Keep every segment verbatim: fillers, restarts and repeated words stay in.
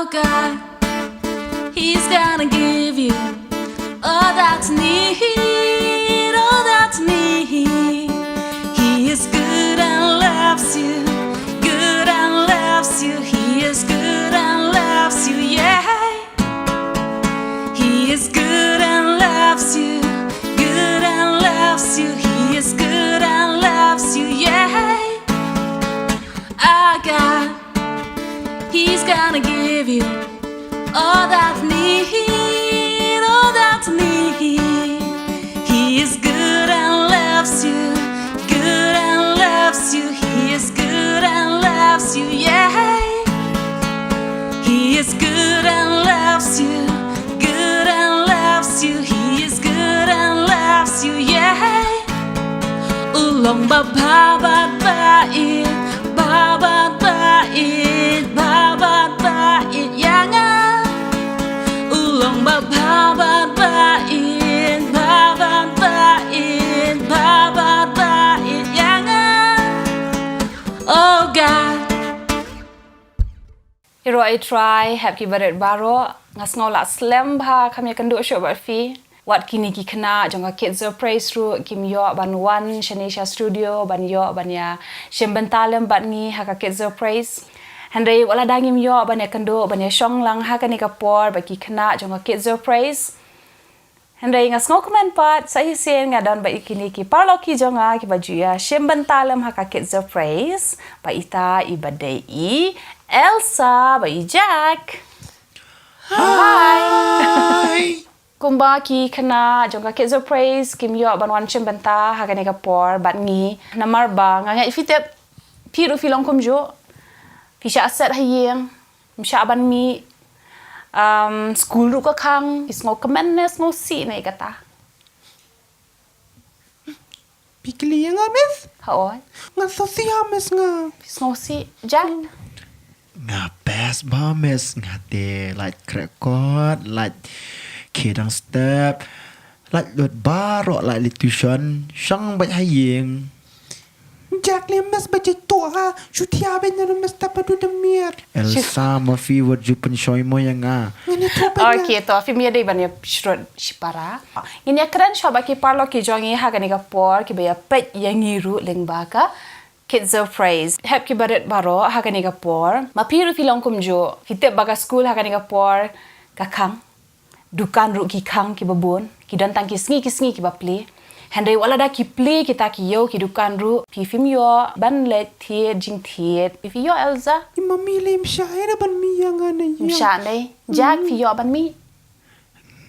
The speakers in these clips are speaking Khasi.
God, He's gonna give you all that's need, all that's need. He is good and loves you, good and loves you. He is good and loves you, yeah. He is good and loves you, good and loves you. He is good and loves you, yeah. Our God, He's gonna give you all that need, all that need. He is good and loves you, good and loves you. He is good and loves you, yeah. He is good and loves you, good and loves you. He is good and loves you, yeah. U long ba bha bad ba ïeit, bha bad ba ïeit, bha bad ba ïeit ïa nga. U long ba bha bad ba ïeit, bha bad ba ïeit, bha bad ba ïeit ïa nga. Oh God. Ïaroh ïa U Trai, hep ki barit baroh, nga sngew la slem bha kham ïakynduh shuh bad phi. Wat kine ki khynnah jong ka Kids of Praise ruh kim ïoh ban wan shane sha studio ban ïoh ban ïa shim bynta lem bad ngi ha ka Kids of Praise. Hynrei wat lada ngim ïoh ban ïakynduh ban ïashong lang ha kane ka por bad ki khynnah jong ka Kids of Praise, hynrei nga sngewkmen pat sa shisien nga don bad kine ki paralok ki jong nga kiba ju ïa shim bynta lem ha ka Kids of Praise, bad ita i ba dei i Elsa bad i Jack. Hi. Kumba ki khynnah jong ka Kids of Praise kim ïoh ban wan shim bynta ha kane ka por bad ngi, namar ba nga ngeit phi tip, phi ruh phi long kumjuh, phi shah set ha ïing, ym shah ban mih, um, skul ruh ka khang, phi sngewkmen ne sngewsih ne kata? Phi kylli ïa nga, Miss? Hooid. Nga sngewsih, Miss, nga. Phi sngewsih, Jack? Nga best bha, Miss, nga te lait krekot, lait khie dang step, lait lut baroh, lait leit tuition, shong beit ha ïing. Jack leh, Miss, ba jait tuh ha, shu thiah beit na, Miss, tap ba dud da miet. Elsa, ma phi wat ju pynshoi mo ïa nga. Ngin ïathuh beit. Okay, to, phi ym ïadei ban ïa shrut shipara. Ngin ïakren shuwa bad ki paralok ki jong ngi ha kane ka por, kiba ïa peit ïa ngi ruh lyngba ka Kids of Praise. Hep ki barit baroh ha kane ka por. Ma phi ruh phi long kumjuh. Phi tip ba ka skul ha kane ka por ka khang. Dukan ruh ki khang kiba bun. Ki don tang ki sngi ki sngi kiba plie. Hynrei wat lada ki plie kita ki ïew ki dukan ruh, phi phim ïoh ban leit thied jingthied. Phi phi ïoh, Elsa? I mummy leh ym shah ïa ban mih ïa nga na ïing. Ym shah ne. Jack, phi ïoh ban mih?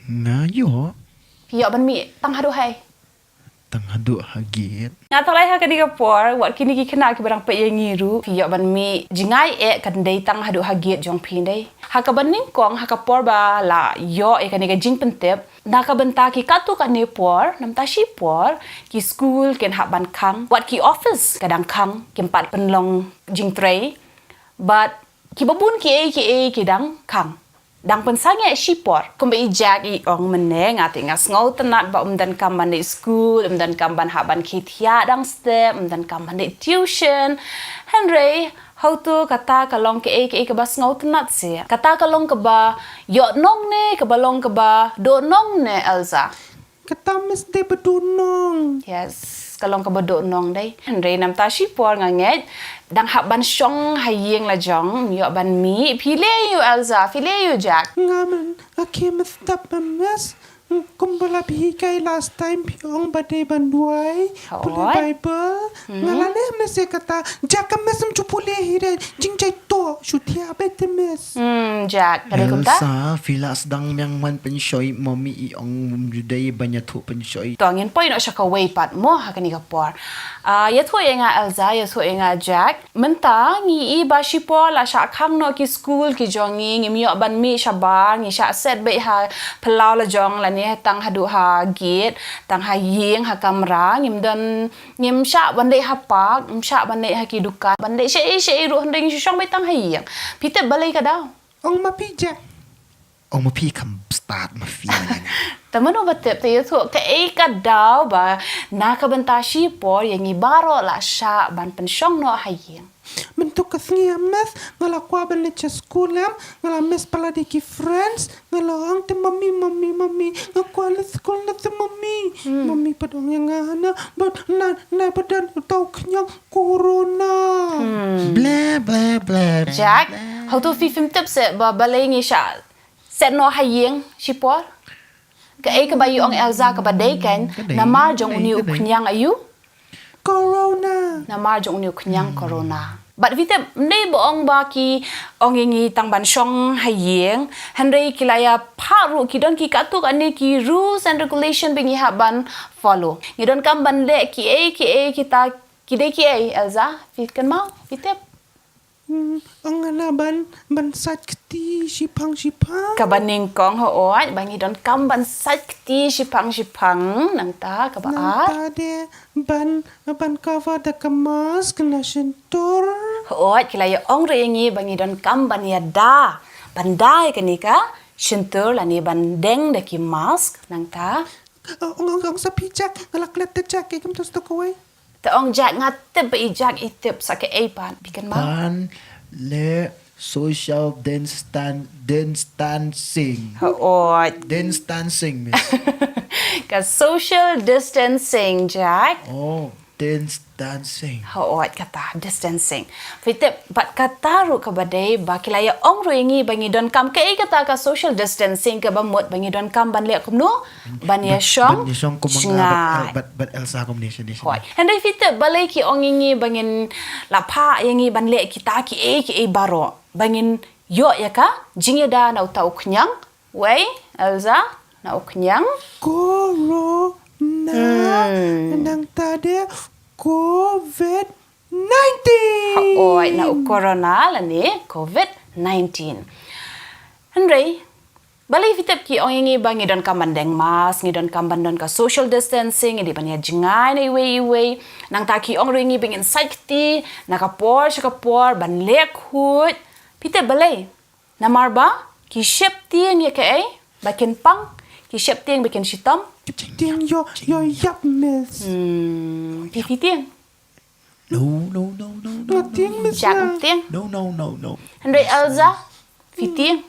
Nga ïoh. Phi ïoh ban mih tang haduh hai? Tang haduh ha gate. Nga tharai ha kane ka por, wat kine ki khynnah kiba dang peit ïa ngi ruh, phi ïoh ban mih jngai eh kan dei tang haduh ha gate jong phi dei. Ha kaba nyngkong, ha ka por ba la ïoh ïa kane ka jingpyntip, na ka bynta ki katto katne por, namta shipor, ki skul kin hap ban khang, wat ki office ka dang khang, kim pat pynlong jingtrei, bad kiba bun kiei kiei ki dang khang. Dang pynsangeh shipor. Kumba i Jack i ong mynne, nga te nga sngewtynnat ba ym donkam ban leit skul, ym donkam ban hap ban khie thiah dang step, ym donkam ban leit tuition. Hynrei, hato kata ka long kaei kaei kaba sngewtynnat seh? Kata ka long kaba ïoh nong ne, kaba long kaba duh nong ne, Elsa? Kata, Miss, dei ba duh nong. Yes, ka long kaba duh nong dei. Hynrei namta shipor nga ngeit, dang hap ban shong ha ïing la jong, ym ïoh ban mih, phi leh ïa u, Elsa, phi leh ïa u, Jack? Nga man, nga khie, Miss, tap, Miss. Kumba la phi hikai last time, phi ong ba dei ban duwai, pule Bible. Nga la leh, Miss, ïa kata. Jack, ka, Miss, ym ju pule hi re, jingjia tuh, shu thiah beit te, Miss. Hmm, Jack, ka dei kumta? Elsa, phi la sdang biang ban pynshoi, mummy i ong ym ju dei ban ïathuh pynshoi. To ngin poi noh sha kawei pat mo ha kane ka por. Ah, ïathuh ïa nga, Elsa, ïathuh ïa nga, Jack. Mynta ngi i ba shipor la shah khang noh ki skul ki jong ngi, ngim ïoh ban mih shabar, ngi shah set beit ha phyllaw la jong lane tang haduh ha gate, tang ha ïing ha kamra, ngim don, ngim shah ban leit ha park, ngim shah ban leit ha ki dukan, ban leit shaei shaei ruh, hynrei ngi shu shong beit tang ha ïing. Phi tip balei ka daw? Ong ma phi, Jack. Ong ma phi, kham stad ma phi. Te mano ba tip, te ïathuh kaei ka daw ba na ka bynta shipor ïa ngi baroh la shah ban pynshong noh ha ïing. Mynta ka sngi, Miss, nga la kwah ban leit sha skul, em, nga la miss palat ïa ki friends, nga la ong te, "Mummy, mummy, mummy, nga kwah leit skul na te, mummy." Mummy pat ong ïa nga, "Hana, bad na, na bad don uta u khñiang corona." Bla, bla, bla, bla, Jack, bla. Hato phi phim tip seh ba balei ngi shah set noh ha ïing shipor? Kaei kaba ïa ong Elza kaba dei kan, ka dei, namar jong ka dei, uni u khñiang aïu? Corona. Namar jong uni u khñiang corona. Bad phi tip, ym dei ba ong ba ki ong ïa ngi tang ban shong ha ïing, hynrei ki la ïa phah ruh, ki don ki katto katne ki rules and regulation ba ngi hap ban follow. Ngi donkam ban leh kiei kiei kita, ki dei kiei, Elza? Phi kynmaw, phi tip? Hmm, ong nga na ban, ban sait kti shiphang shiphang. Kaba nyngkong, hooid, ba ngi donkam ban sait kti shiphang shiphang, nangta kaba ar? Nangta de ban, ban cover da ka mask na shyntur. Hooid, ki la ïa ong ruh ïa ngi ba ngi donkam ban ïada, ban da ïa kane ka shyntur lane ban deng da ki mask, nangta? Ong, ong, ong sa phi, Jack, nga la klet te, Jack, ïa kumto sdok kawei. Te ong Jack, nga tip ba i Jack i tip sa kaei pat, phi kynmaw? Ban leh social distan-, distancing. Hooid. Distancing, Miss. Ka social distancing, Jack. Oh, distancing. Hooid, kata, distancing. Phi tip, bad kata ruh kaba dei ba ki la ïa ong ruh ïa ngi ba ngi donkam, kaei kata ka social distancing kaba mut ba ngi donkam ban leh kumno? Ban ïa shong, ban ïa shong kum nga jngai bad, bad, bad Elsa kum ni, ni, ni. Hooid. Hynrei phi tip balei ki ong ïa ngi ba ngin la phah ïa ngi ban leh kita kiei kiei baroh, ba ngin ïoh ïa ka jingïada na uta u khñiang, wei, Elsa, na u khñiang corona. Hmm. Nangta de covid nineteen. Hooid, na u corona lane covid nineteen. Hynrei balei phi tip ki ong ïa ngi ba ngi donkam ban deng mask, ngi donkam ban don ka social distancing, ngi dei ban ïa jngai na iwei iwei. Nangta ki ong ruh ïa ngi ba ngin sait kti na ka por sha ka por, ban leh khuid. Phi tip balei? Namar ba ki sheptieng ïa kaei? Ba kin pang, ki sheptieng ba kin shitom. Tieng ïoh, ïoh ïap, Miss. Hmm, phi, phi tieng? No, no, no, no, no. Nga tieng, Miss. Jack, tieng? No, no, no, no. Hynrei Elsa, phi tieng?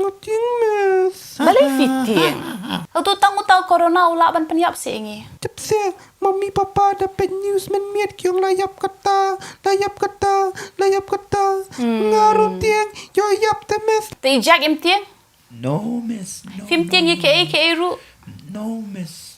Nga tieng, Miss. Balei phi tieng? Hato tang uta u corona u lah ban pynïap seh ïa ngi? Tip seh, Mummy Papa da peit news mynmiet ki ong la ïap kata, la ïap kata, la ïap kata. Hmm. Nga ruh tieng, ïoh ïap te, Miss. Te i Jack im tieng? No, Miss. No, no, no. Phim tieng ïa kaei kaei ruh? No, Miss.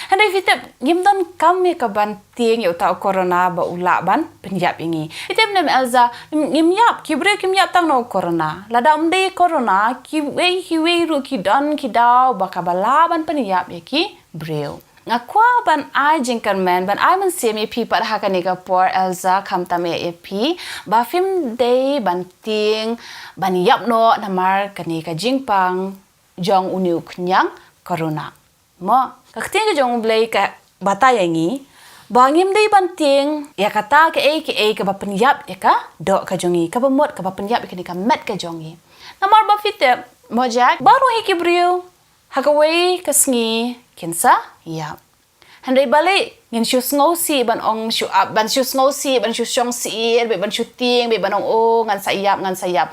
Hynrei phi tip, ngim donkam ïa ka ban tieng ïa uta u corona ba u lah ban pynïap ïa ngi. Phi tip ne em Elsa, ngim, ngim ïap, ki briew kim ïap tang na u corona. Lada ym dei corona, kiwei kiwei ruh ki don ki daw ba kaba lah ban pynïap ïa ki briew. Nga kwah ban ai jingkyrmen, ban ai mynsiem ïa phi pat ha kane ka por Elsa, khamtam eh ïa phi, ba phim dei ban tieng ban ïap noh namar kane ka jingpang jong une u khñiang corona. Mo, ka ktien ka jong U Blei ka batai ïa ngi ba ngim dei ban tieng ïa kata kaei kaei kaba pynïap ïa ka doh ka jong ngi, kaba mut kaba pynïap ïa kane ka met ka jong ngi. Namar ba phi tip, mo Jack, baroh hi ki briew ha kawei ka sngi kin sa ïap. Hynrei balei ngin shu sngewsih ban ong shu ap, ban shu sngewsih, ban shu shong sih, ban shu tieng, ban ong, "Oh, ngan sa ïap, ngan sa ïap."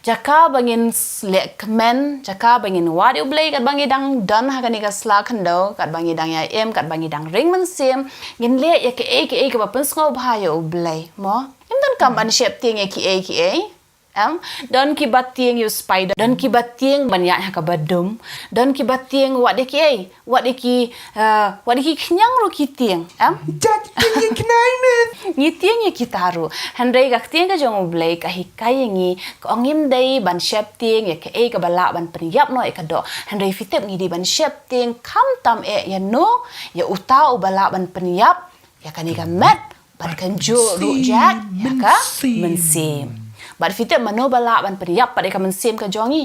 Jaka ba ngin s-, leh kmen, jaka ba ngin wad ïa U Blei katba ngi dang don ha kane ka sla khyndew, katba ngi dang ïa im, katba ngi dang ring mynsiem, ngin leh ïa kaei kaei kaba pynsngewbha ïa U Blei. Mo, ngim donkam ban sheptieng ïa kiei kiei. Em, don kiba tieng ïa u spider, don kiba tieng ban ïaid ha kaba dum, don kiba tieng wat ïa kiei, wat ïa ki, eh, wat ïa ki khñiang ruh ki tieng, em? Judge, tieng ïa ki khnai, Miss. Ngi tieng ïa kita ruh. Hynrei ka ktien ka jong U Blei ka hikai ïa ngi, ka ong ngim dei ban sheptieng ïa kaei kaba lah ban pynïap noh ïa ka doh. Hynrei phi tip ngi dei ban sheptieng khamtam eh ïa no, ïa uta uba lah ban pynïap ïa kane ka met, bad kynjuh ruh Jack ïa ka mynsiem. Bad phi tip mano ba lah ban pynïap pat ïa ka mynsiem ka jong ngi?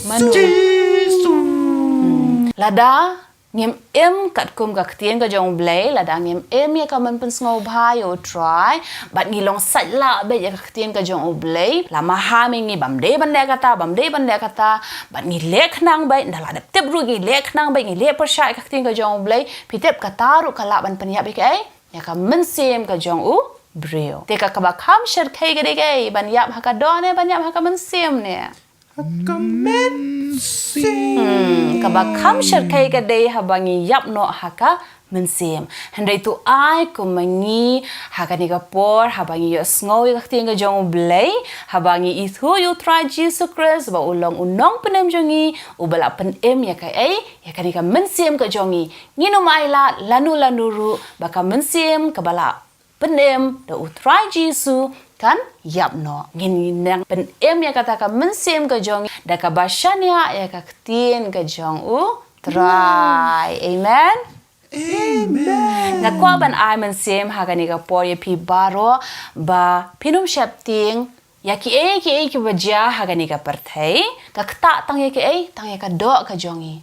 Mano? Jisu. Hmm. Lada ngim im katkum ka ktien ka jong U Blei, lada ngim im ïa ka mon pynsngewbha ïa U Trai, bad ngi long sait lah beit ïa ka ktien ka jong U Blei, la maham ïa ngi bym dei ban leh kata, bym dei ban leh kata, bad ngi leh khnang beit, ynda la dep tip ruh ngi leh khnang beit, ngi leh pyrshah ïa ka ktien ka jong U Blei, phi tip kata ruh ka lah ban pynïap ïa kaei? ïa ka mynsiem ka jong u briew. Te ka kaba kham shyrkhei ka dei kaei, ban ïap ha ka doh ne ban ïap ha ka mynsiem ne? Ha ka mynsiem. Hmm, kaba kham shyrkhei ka dei haba ngi ïap noh ha ka mynsiem. Hynrei to ai kum ma ngi ha kane ka por, haba ngi ïohsngew ïa ka ktien ka jong u Blei, haba ngi ithuh ïa u Trai Jisu Khrist ba u long u nongpynim jong ngi, uba la pynim ïa kaei, ïa kane ka mynsiem ka jong ngi. Ngin ym ailad lano lano ruh ba ka mynsiem kaba la pynim da u Trai Jisu kan ïap noh. Ngin nang pynim ïa kata ka mynsiem ka jong ngi da kaba shaniah ïa ka ktien ka jong u Trai. Amen. Amen. Nga kwah ban ai mynsiem ha kane ka por ïa phi baroh ba phin ym sheptieng ïa kiei kiei kiba jia ha kane ka pyrthei, ka ktah tang ïa kiei, tang ïa ka doh ka jong ngi.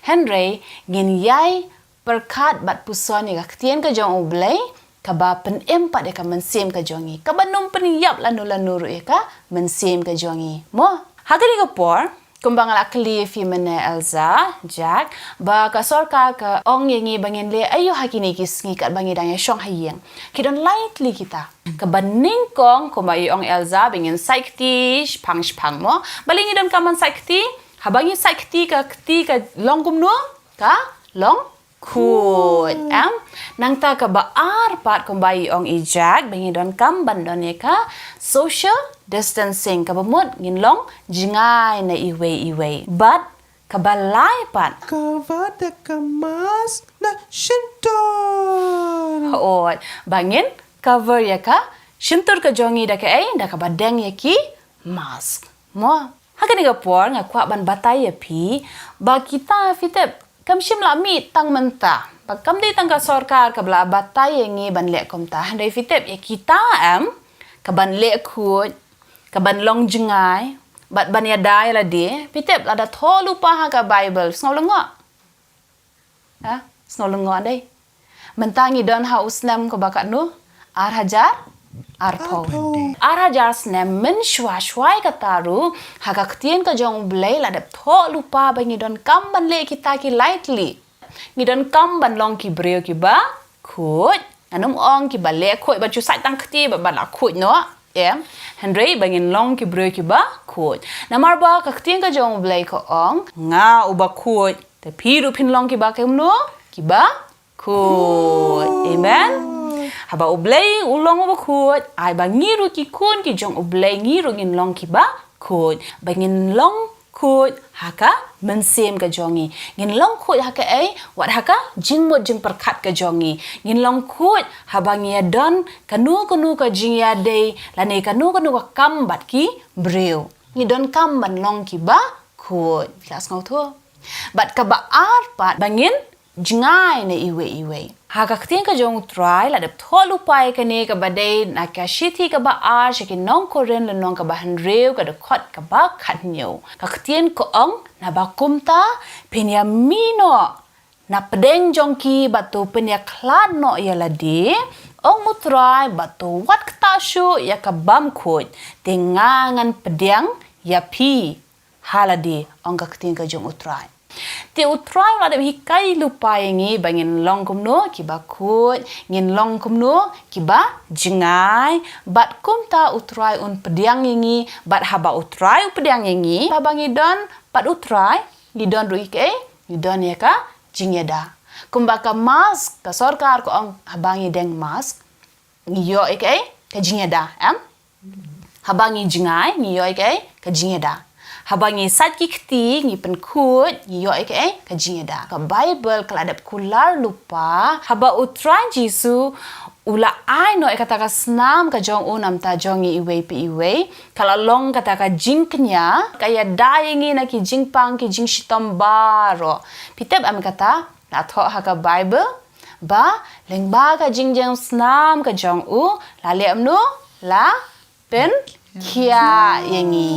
Hynrei ngin ïai pyrkhat bad puson ïa ka ktien ka jong u Blei, kaba pynim pat ïa ka mynsiem ka jong ngi, kaba nym pynïap lano lano ruh ïa ka mynsiem ka jong ngi. Mo, ha kane ka por, kumba nga la kylli ïa phi mynne Elza, Jack, ba ka sorkar ka ong ïa ngi ba ngin leh aïu ha kine ki sngi katba ngi dang ïashong ha ïing. Ki don lai tylli kita. Kaba nyngkong kumba i ong Elza ba ngin sait kti shipang shipang mo. Balei ngi donkam ban sait kti? Haba ngi sait kti ka kti ka long kumno? Ka long khuid, em? Nangta kaba ar pat kumba i ong i Jack ba ngi donkam ban don ïa ka social distancing, kaba mut ngin long jngai na iwei iwei. Bad kaba lai pat, cover da ka mask na shyntur. Hooid, ba ngin cover ïa ka shyntur ka jong ngi da kaei, da kaba deng ïa ki mask. Mo, ha kane ka por nga kwah ban batai ïa phi ba kita, phi tip, kam shym la mih tang mynta. Ba kam dei tang ka sorkar kaba la batai ïa ngi ban leh kumta. Hynrei phi tip ïa kita, em, kaban leh khuid, kaban long jngai bad ban ïada ïa lade, phi tip, lada thoh lypa ha ka Baibl, sngew lyngngoh? Ha? Sngew lyngngoh dei. Mynta ngi don ha u snem kaba katno? Ar hajar arphew. Arphew. Ar hajar snem mynshuwa shuwa ïa kata ruh, ha ka ktien ka jong u Blei la dep thoh lypa ba ngi donkam ban leh kita ki lai tylli. Ngi donkam ban long ki briew kiba khuid. Ngan ym ong kiba leh khuid, ban shu sait tang kti bad ban la khuid noh. Em, hynrei ba ngin long ki briew kiba khuid. Namar ba ka ktien ka jong u Blei ka ong, nga uba khuid. Te phi ruh phin long kiba kumno? Kiba khuid. Amen. Haba u Blei u long uba khuid, ai ba ngi ruh ki khun ki jong u Blei ngi ruh ngin long kiba khuid. Ba ngin long khuid ha ka mynsiem ka jong ngi. Ngin long khuid ha kaei? Wat ha ka jingmut jingpyrkhat ka jong ngi. Ngin long khuid haba ngi ïadon kano kano ka jingïadei lane kano kano ka kam bad ki briew. Ngi donkam ban long kiba khuid. Phi la sngewthuh? Bad kaba ar pat ba ngin jngai na iwei iwei. Ha ka ktien ka jong u Trai la dep thoh lypa ïa kane kaba dei na ka shithi kaba ar sha ki nong Korinth lynnong kaba hynriew ka dkhot kaba khathynñiew. Ka ktien ka ong, naba kumta phin ïamih noh na pdeng jong ki bad to pynïakhlad noh ïa lade, ong u Trai, bad to wat ktah shuh ïa ka bamkhuid, te nga ngan pdiang ïa phi ha lade, ong ka ktien ka jong u Trai. Te u Trai u la dep hikai lypa ïa ngi ba ngin long kumno? Kiba khuid. Ngin long kumno? Kiba jngai. Bad kumta u Trai un pdiang ïa ngi, bad haba u Trai u pdiang ïa ngi, haba ngi don bad u Trai, ngi don ruh ïa kaei? Ngi don ïa ka jingïada. Kumba ka mask, ka sorkar ka ong haba ngi deng mask, ngi ïoh ïa kaei? Ka jingïada, em? Haba ngi jngai, ngi ïoh ïa kaei? Ka jingïada. Haba ngi sait ki kti, ngi pynkhuid, ngi ïoh ïa kaei? Ka jingïada. Ka Baibl ka la dep kular lypa, haba u Trai Jisu u la ai noh ïa kata ka snam ka jong u namar jong ngi iwei pa iwei, ka la long kata ka jingkñia, ka ïada ïa ngi na ki jingpang ki jingshitom baroh. Phi tip em kata, la thoh ha ka Baibl, ba lyngba ka jingjeng snam ka jong u, la leh kumno? La pynkhiah ïa ngi.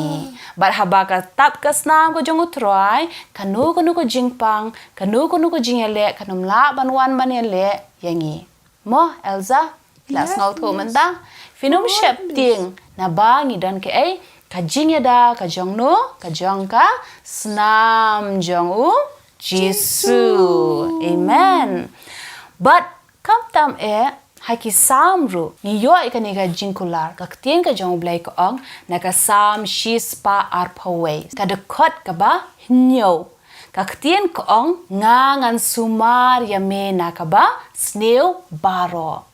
Bad haba ka tap ka snam ka jong u Trai, kano kano ka jingpang, kano kano ka jingïaleh, kan ym lah ban wan ban ïaleh ïa ngi. Mo, Elza, la sngewthuh mynta? Phin ym sheptieng, naba ngi don kaei? Ka jingïada ka jong no, ka jong ka snam jong u Jisu. Amen. Bad khamtam eh, Ha ki Salm ruh ngi ïoh ïa kane ka jingkular, ka ktien ka jong U Blei ka ong, na ka Salm shispah arphew wei, ka dkhot kaba hynñiew. Ka ktien ka ong, nga ngan sumar ïa me na kaba sniew baroh.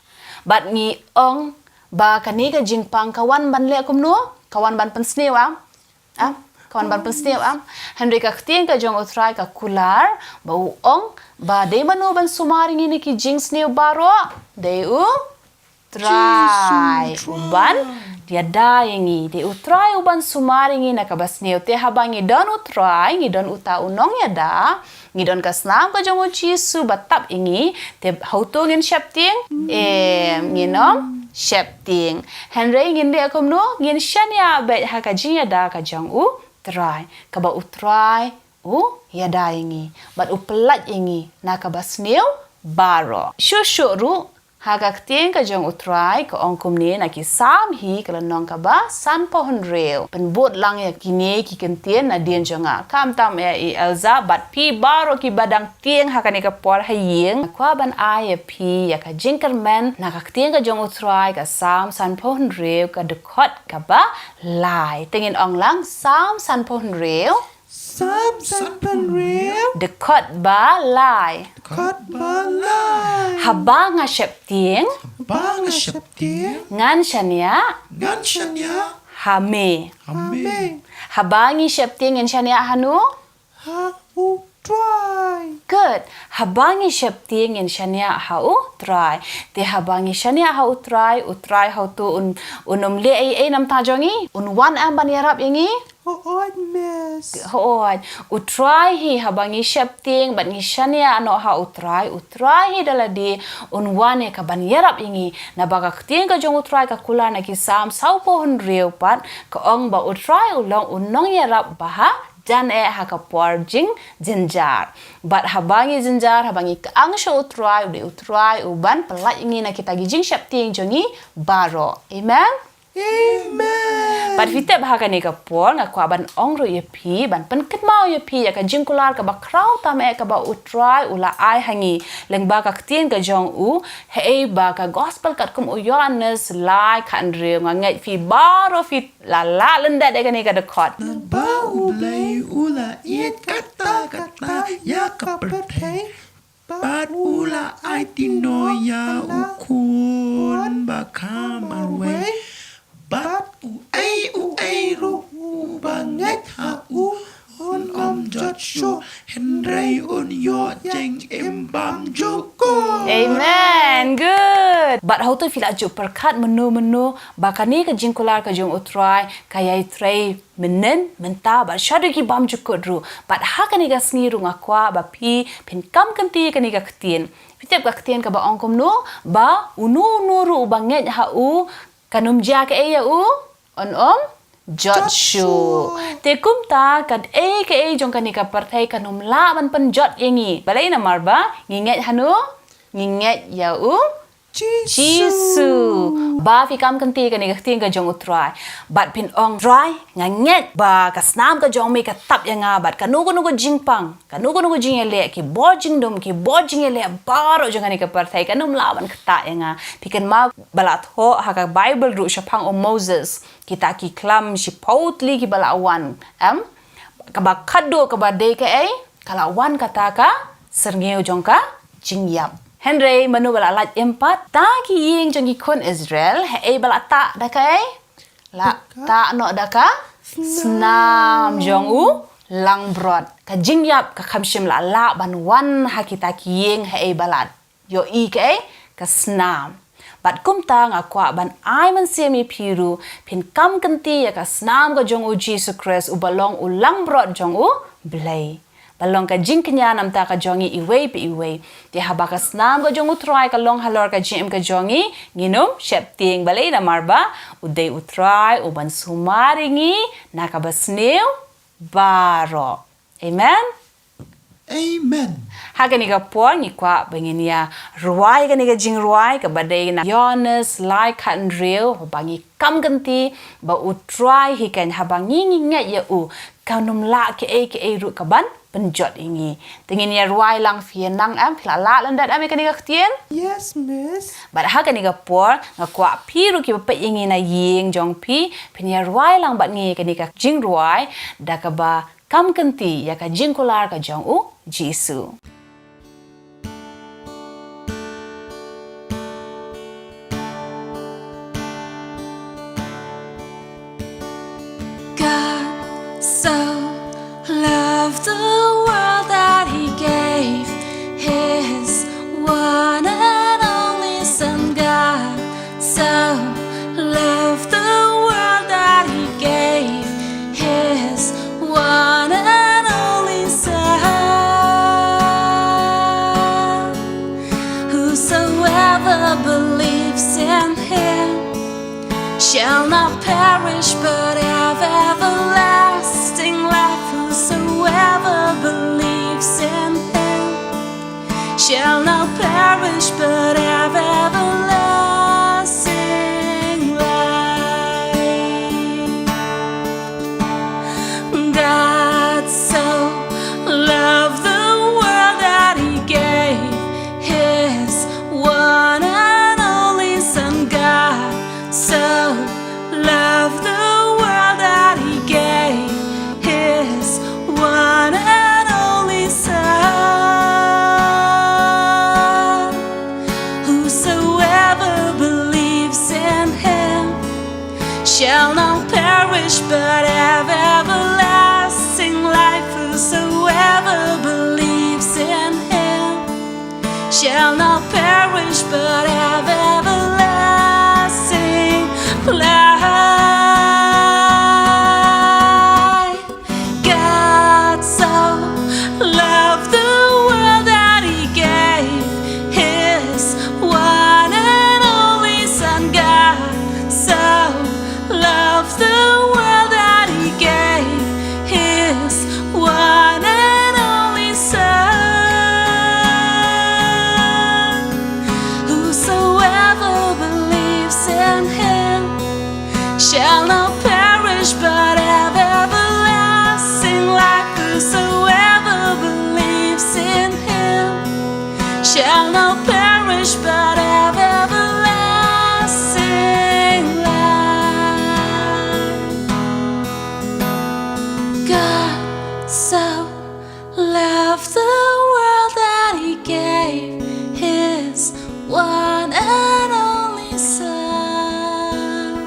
Bad ngi ong ba kane ka jingpang ka wan ban leh kumno? Ka wan ban pynsniew, ah? Ah, ka wan ban pynsniew, ah? Hynrei ka ktien ka jong U Trai ka kular, ba u ong, ba dei mano ban sumar ïa ngi na ki jingsniew baroh? Dei U Trai, Jisu Trai. U ban ïada ïa ngi. Dei U Trai u ban sumar ïa ngi na kaba sniew. Te haba ngi don U Trai, ngi don uta u nongïada, ngi don ka snam ka jong U Jisu ba tap ïa ngi, te hato ngin sheptieng? Em, ngin ym sheptieng. Hynrei ngin leh kumno? Ngin shaniah beit ha ka jingïada ka jong U Trai, kaba U Trai u ïada ïa ngi bad u pyllait ïa ngi na kaba sniew baroh. Shuh shuh ruh, ha ka ktien ka jong U Trai ka ong kumne, na ki Salm hi, ka lynnong kaba sanphew hynriew. Pynbud lang ïa kine ki kyntien nadien jong nga. Khamtam ïa i Elza bad phi baroh kiba dang tieng ha kane ka por ha ïing, kwah ban ai ïa phi ïa ka jingkyrmen na ka ktien ka jong U Trai, ka Salm sanphew hynriew, ka dkhot kaba lai. Te ngin ong lang, Salm sanphew hynriew, Salm sanphew hynriew, dkhot ba lai. Dkhot ba lai. Haba nga sheptieng, haba nga sheptieng, ngan shaniah, ngan shaniah ha me. Ha me. Haba ngi sheptieng ngin shaniah hano? Ha U Trai. Good. Haba ngi sheptieng ngin shaniah ha U Trai. Te haba ngi shaniah ha U Trai, U Trai hato un, un ym leh ei ei namar jong ngi? Un wan em ban ïarap ïa ngi? Hooid, miss. Hooid. U Trai hi, haba ngi sheptieng bad ngi shaniah noh ha U Trai, U Trai hi da lade un wan ïa ka ban ïarap ïa ngi. Naba ka ktien ka jong U Trai ka kular na ki Salm sawphew hynriew pat, ka ong ba U Trai u long u nongïarap ba hajan eh ha ka por jingjynjar. Bad haba ngi jynjar, haba ngi kyang sha U Trai, u dei U Trai u ban pyllait ïa ngi na kita ki jingsheptieng jong ngi baroh. Amen. Amen. Bad phi tip, ha kane ka por nga kwah ban ong ruh ïa phi, ban pynkynmaw ïa phi ïa ka jingkular kaba khraw tam eh kaba U Trai u la ai ha ngi lyngba ka ktien ka jong u, haei ba ka Gospel katkum u Ïoannis lai khathynriew. Nga ngeit phi baroh phi la lah lyndet ïa kane ka dkhot. Naba U Blei u la ïeit katta katta ïa ka pyrthei, bad u la aiti noh ïa u Khun ba kha marwei, bad uei uei ruh uba ngeit ha u un ym jot shuh, hynrei un ïoh jingim bymjukut. Amen. Good. Bad hato phi la ju pyrkhat mynno mynno ba kane ka jingkular ka jong U Trai ka ïai trei mynhynnin, mynta bad shaduh ki bymjukut ruh. Bad ha kane ka sngi ruh nga kwah ba phi phin kam kynti ïa kane ka ktien. Phi tip ka ktien kaba ong kumno? Ba uno uno ruh uba ngeit ha u kan ym jia kaei ïa u, un ym jot shuh. Te kumta kaei kaei jong kane ka pyrthei kan ym lah ban pynjot ïa ngi. Balei? Namar ba ngi ngeit hano? Ngi ngeit ïa u Jisu. Jisu. Ba phi kam kynti ïa kane ka ktien ka jong U Trai bad phin ong, Trai, nga ngeit ba ka snam ka jong me ka tap ïa nga bad kano kano ka jingpang, kano kano ka jingïaleh, ki bor jingdum, ki bor jingïaleh baroh jong kane ka pyrthei kan ym lah ban ktah ïa nga. Phi kynmaw ba la thoh ha ka Baibl ruh shaphang u Moses, kita ki khlam shiphew tylli kiba la wan, em? Kaba khadduh kaba dei kaei? Ka la wan kata ka syrngiew jong ka jingïap. Hynrei mano ba la lait im pat? Ta ki ïing jong ki khun Israel, haei ba la tah da kaei? La tah noh da ka snam jong u langbrot. Ka jingïap ka kham shym la lah ban wan ha kita ki ïing haei ba la ïohi kaei? Ka snam. Bad kumta nga kwah ban ai mynsiem ïa phi ruh phin kam kynti ïa ka snam ka jong U Jisu Khrist uba long u langbrot jong U Blei. Ba long ka jingkñia namar ka jong ngi iwei pa iwei. Te haba ka snam ka jong U Trai ka long halor ka jingim ka jong ngi, ngin ym sheptieng. Balei? Namar ba u dei U Trai uban sumar ïa ngi na kaba sniew baroh. Amen. Amen. Ha kane ka por ngi kwah ba ngin ïa rwai kane ka jingrwai kaba dei na Ïoannis lai khathynriew, ba ngi kam kynti ba U Trai hi keiñ haba ngi ngi ngeit ïa u, kam nym lah kiei kiei ruh kaban pynjot ïa ngi. Te ngin ïa rwai lang, phi ïa nang em, phi la lah lyndet em ïa kane ka ktien? Yes, miss. Bad ha kane ka por nga kwah phi ruh kiba peit ïa ngi na ïing jong phi, phin ïa rwai lang bad ngi ïa kane ka jingrwai da kaba kam kynti ïa ka jingkular ka jong U Jisu. God so loved the world that he gave his one and only Son. God so loved the world that he gave his one and only Son. Whosoever believes in him shall not perish but have everlasting life. Whosoever believes in him shall not perish but have everlasting life. God so loved the world that he gave his one and only Son. God so loved the world that he gave his one and only Son. Whosoever believes in him shall not perish but have everlasting life. Whosoever believes in him shall not perish but have everlasting life. God so loved the world that he gave his one and only Son. God so loved the world that he gave his one and only Son. Whosoever believes in him shall not perish but have everlasting life. Whosoever believes in him shall not perish but have everlasting life. God so loved the world that he gave his one and only Son.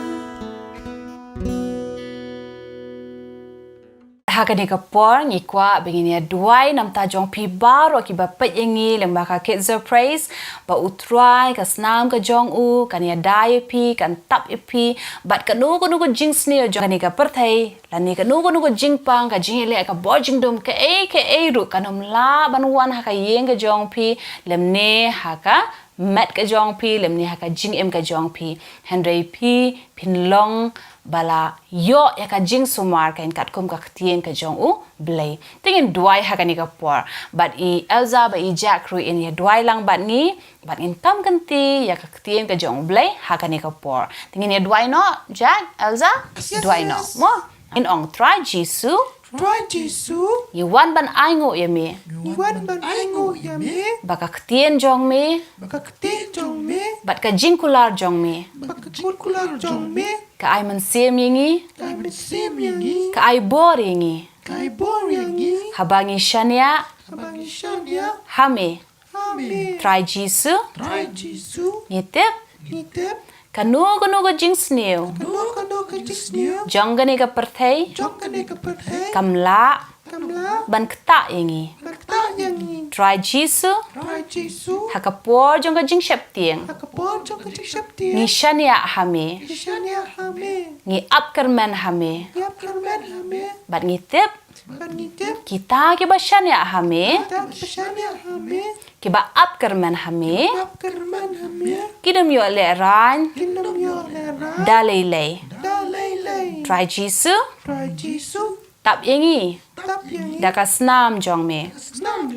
Ha kane ka por ngi kwah ba ngin ïa duwai namar jong phi baroh kiba peit ïa ngi lyngba ka Kids Praise, ba U Trai ka snam ka jong u kan ïada ïa phi, kan tap ïa phi, bad kano kano ka jingsniew jong kane ka pyrthei lane kano kano ka jingpang, ka jingïaleh, ka bor jingdum, kaei kaei ruh kan ym lah ban wan ha ka ïing ka jong phi lymne ha ka met ka jong phi lymne ha ka jingim ka jong phi. Hynrei phi phin long ba la ïoh ïa ka jingsumar, kan katkum ka ktien ka jong U Blei. Te ngin duwai ha kane ka por. Bad i Elza bad i Jack ruh in ïa duwai lang bad ngi, bad ngin kam kynti ïa ka ktien ka jong U Blei ha kane ka por. Te ngin ïa duwai noh, Jack, Elza? Yes, duwai noh. Yes. Mo? Ngin ong, Trai Jisu. Trai Jisu. Ngi wan ban ainguh ïa me. Ngi wan ban ainguh ïa me. Ba ka ktien jong me. Ba ka ktien jong me. Bad ka jingkular jong me. Ba ka jingkular jong me. Ka ai mynsiem ïa ngi. Ka ai mynsiem ïa ngi. Ka ai bor ïa ngi. Ka ai bor ïa ngi. Haba ngi shaniah. Haba ngi shaniah. Ha me. Amen. Trai Jisu. Trai Jisu. Ngi tip. Ngi tip. Kano kano ka jingsniew. Kano kano ka jingsniew. Jong kane ka pyrthei. Jong kane ka pyrthei. Kam lah. Kam lah. Ban ktah ïa ngi. Ban ktah ïa ngi. Trai Jisu. Trai Jisu. Ha ka por jong ka jingsheptieng. Ha ka por jong ka jingsheptieng. Ngi shaniah ha me. Ngi shaniah ha me. Ngi ap kyrmen ha me. Ngi ap kyrmen ha me. Bad ngi tip. Bad ngi tip. Kita kiba shaniah ha me. Kita kiba shaniah ha me. Kiba ap kyrmen ha me. Ap kyrmen ha me. Kin ym ïoh lehraiñ. Kin ym ïoh lehraiñ. Da lei lei. Da lei lei. Trai Jisu. Trai Jisu. Tap ïa ngi. Tap ïa ngi. Da ka snam jong me. Snam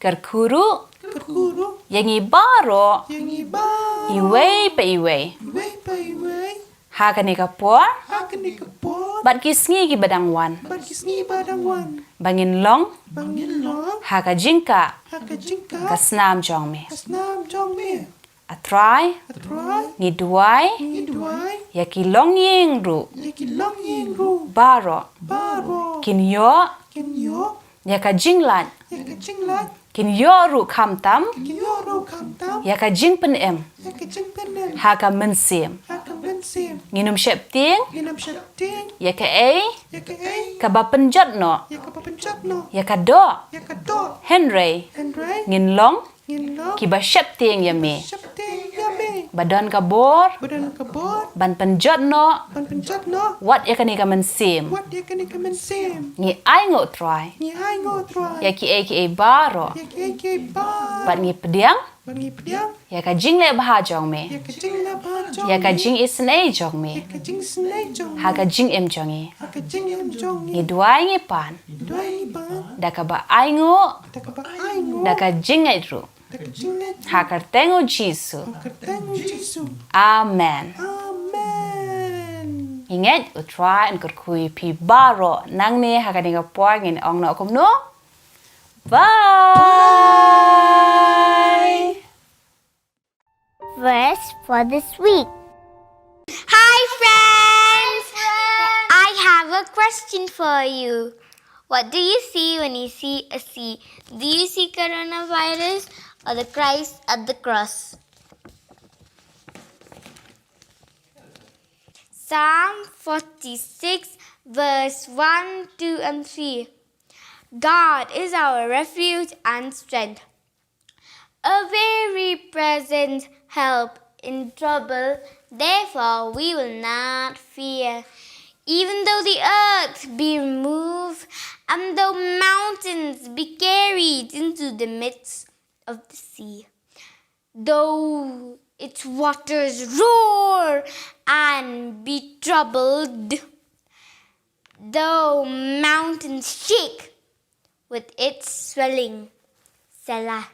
Kyrkhu ruh. Kyrkhu ruh. Ïa ngi baroh. Ïa ngi baroh. Iwei pa iwei. Iwei pa iwei. Ha kane ka por. Ha kane ka por. Bad ki sngi kiba dang wan. Bad ki sngi ba dang wan. Ba ngin long. Ba ngin long. Ha ka jingkah. Ha ka jingkah. Ka snam jong me. Ka snam jong me. A Trai. A Trai. Ngi duwai. Ngi duwai. Ïa ki longïing ruh. Ïa ki longïing ruh. Baroh. Baroh. Kin ïoh. Kin ïoh. Ïa ka jinglait. Ïa ka jinglait. Kin ïoh ruh khamtam. Kin ïoh ruh khamtam. Ïa ka jingpynim. Ïa ka jingpynim. Ha ka mynsiem. Ha ka mynsiem. Ngin ym sheptieng. Ngin ym sheptieng. Ïa kaei. Ïa kaei. Kaba pynjot noh. Ïa kaba pynjot noh. Ïa ka doh. Ïa ka doh. Hynrei. Hynrei. Ngin long. Ngin long. Kiba sheptieng ïa me. Sheptieng ïa me. Ba don ka bor. Ba don ka bor. Ban pynjot noh. Ban pynjot noh. Wat ïa kane ka mynsiem. Wat ïa kane ka mynsiem. Ngi ainguh Trai. Ngi ainguh Trai. Ïa kiei kiei baroh. Ïa kiei kiei baroh. Bad ngi pdiang. Bad ngi pdiang. Ïa ka jingleh bha jong me. Ïa ka jingleh bha jong me. Ïa ka jingisynei jong me. Ïa ka jingisynei jong me. Ha ka jingim jong ngi. Ha ka jingim jong ngi. Ngi duwai ngi pan. Ngi duwai ngi pan. Da kaba ainguh. Da kaba ainguh. Da ka jingngeit ruh. Da ka jingngeit ruh. Ha ka kyrteng u Jisu. Ha ka kyrteng u Jisu. Amen. Amen. Ngi ngeit u Trai un kyrkhu ïa phi baroh. Nangne ha kane ka por ngin ong noh kumno. Bye. Bye. Verse for this week. Hi, friends. I have a question for you. What do you see when you see a sea? Do you see coronavirus or the Christ at the cross? Psalm forty-six, verse one, two, and three. God is our refuge and strength, a very present help in trouble. Therefore, we will not fear. Even though the earth be removed, and though mountains be carried into the midst of the sea, though its waters roar and be troubled, though mountains shake with its swelling. Selah.